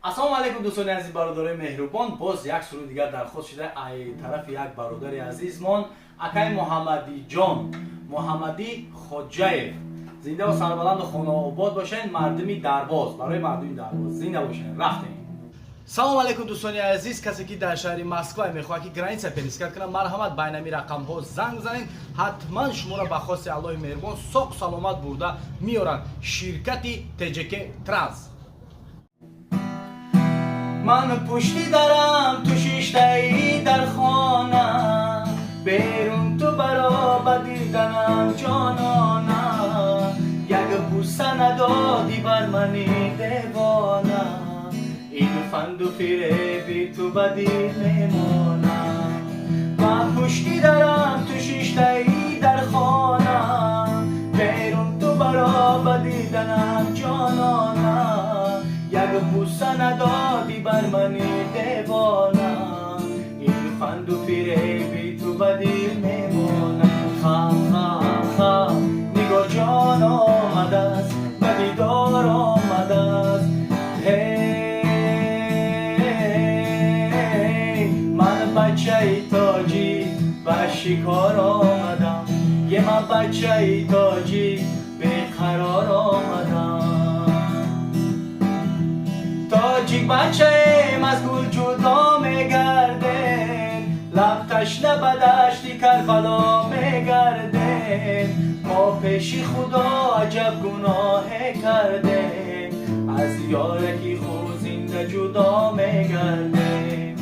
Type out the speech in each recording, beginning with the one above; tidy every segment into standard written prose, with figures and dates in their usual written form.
Ассалому алайкум, дӯстони азиз, бародарои меҳрубон. Боз як суруди дигар дархост шуда ай тарафи як бародари азизмон, акаи Муҳаммадиҷон, Муҳаммадӣ Хоҷаев. Зиндаву сарбаланду хонаобод бошед, мардуми Дарвоз, барои мардуми Дарвоз. Зинда бошед. Рафтем. Салому алайкум, дӯстони азиз. Касе ки дар шаҳри Москва мехоҳад ки граница пересекать кунад, марҳамат, ба инами рақамҳо занг занед. Ҳатман шуморо ба хости Аллоҳи меҳрубон соқ саломат бурда меоранд ширкати ТЖК Транс. Ман пушти дарам, ту шиштаӣ дар хона, берун ту баро ба диданам, ҷонона. Як буса надодӣ бар мани девона, ин фанду фиреби ту ба дил мемонад. Ман пушти дарам, ту шиштаӣ дар хона, берун ту баро ба диданам, ҷонона. Як буса надодӣ бар мани девона, ин фанду фиреби ту ба дил мемонад. Хам, хам, хам, Нигорҷон омадааст, ба дидор омадааст. Ҳей, ман бачаи тоҷик, ба шикор омадам, е ман бачаи тоҷик, беқарор омадам. Тоҷик бачаем, аз гул ҷудо мегардем, лаб ташна ба дашти Карбало мегардем. Мо пеши Худо аҷаб гуноҳе кардем, аз ёраки худ зинда ҷудо мегардем.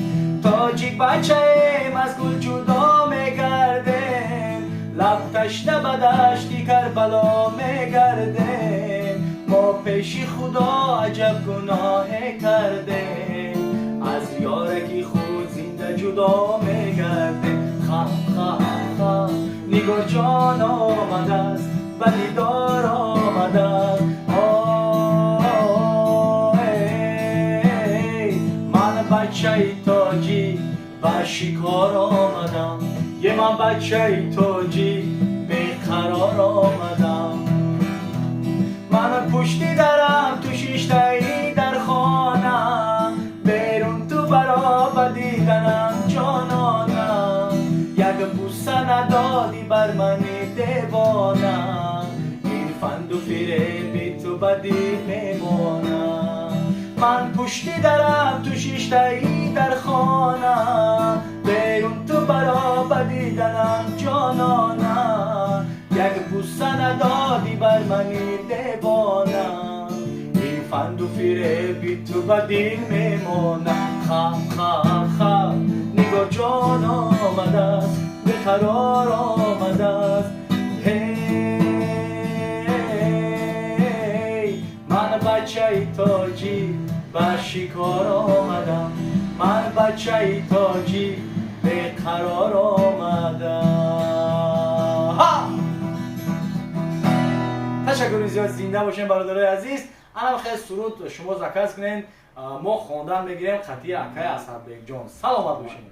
Тоҷик бачаем, аз гул ҷудо мегардем, лаб ташна ба дашти Карбало мегардем. Мо пеши Худо аҷаб гуноҳе кардем, аз ёраки худ зинда ҷудо мегардем. Хам, хам, хам, Нигорҷон омадааст, ба дидор омадааст. Эй, ман бачаи тоҷик, ба шикор омадам, е ман бачаи тоҷик, беқарор омадам. Ман пушти дарам, ту шиштаӣ дар хона, берун ту баро ба диданам, ҷонона. Як буса надодӣ бар мани девона, ин фанду фиреби ту ба дил мемонад. Ман пушти дарам, ту шиштаӣ дар хона, берун ту баро ба диданам, ҷонона. Як буса надодӣ бар мани девона, ин фанду фиреби ту ба дил мемонад. Хам, хам, хам, Нигорҷон омадааст, беқарор омадааст. Ҳей, ман бачаи тоҷик, ба шикор омадам, ман бачаи тоҷик, беқарор омадам. Ташаккури зиёд, зинда бошем, бародарои азиз. Анам хел суруд шумо заказ кунед, мо хондан мегирем қатъи акаи Асадбекҷон. Саломат бошед.